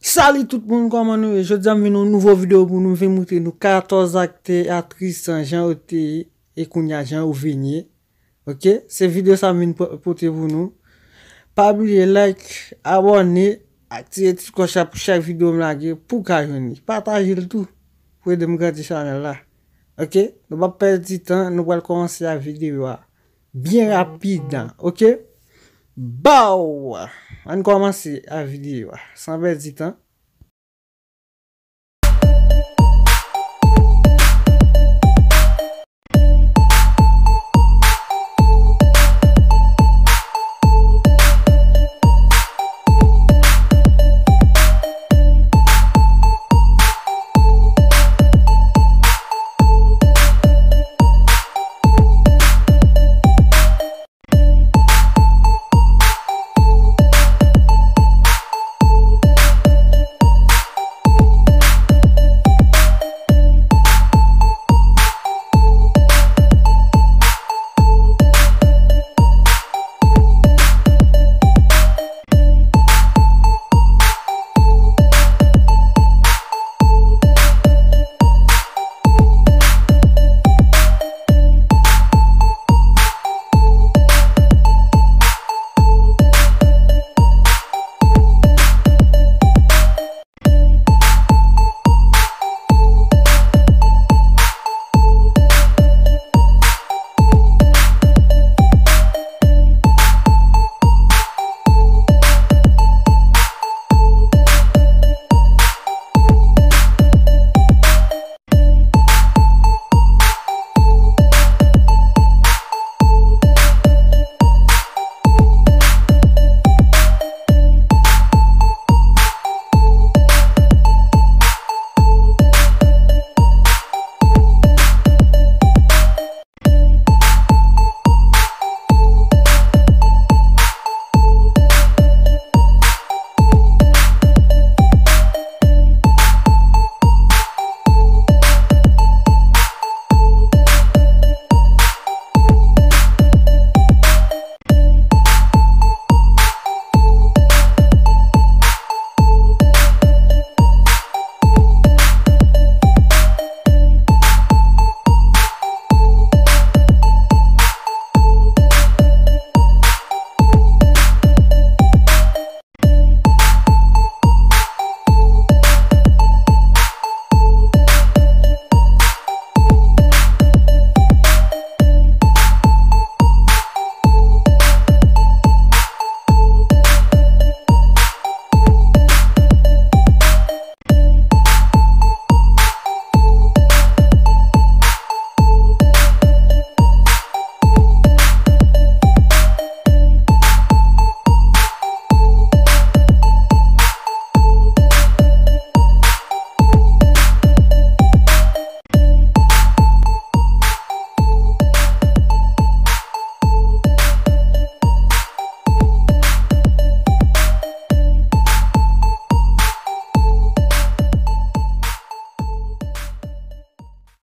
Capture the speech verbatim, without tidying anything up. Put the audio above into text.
Salut tout moun, kòman nou ye? Jodi a m vin yon nouvo videyo pou nou, m vin montre nou katòz aktè, aktris, jan yo te ye e kounye a jan yo vin ye. Ok, se videyo sa m vin po- pote pou nou. Pa bliye like, abòne, aktive ti klòch la pou chak videyo m lage pou w ka jwenn li. Pataje l tou pou ede m grandi chanèl la. Ok, nou p ap pèdi tan, nou pral kòmanse a videyo a byen rapid. Ok, baw! Ann kòmanse a videyo a san pèdi tan.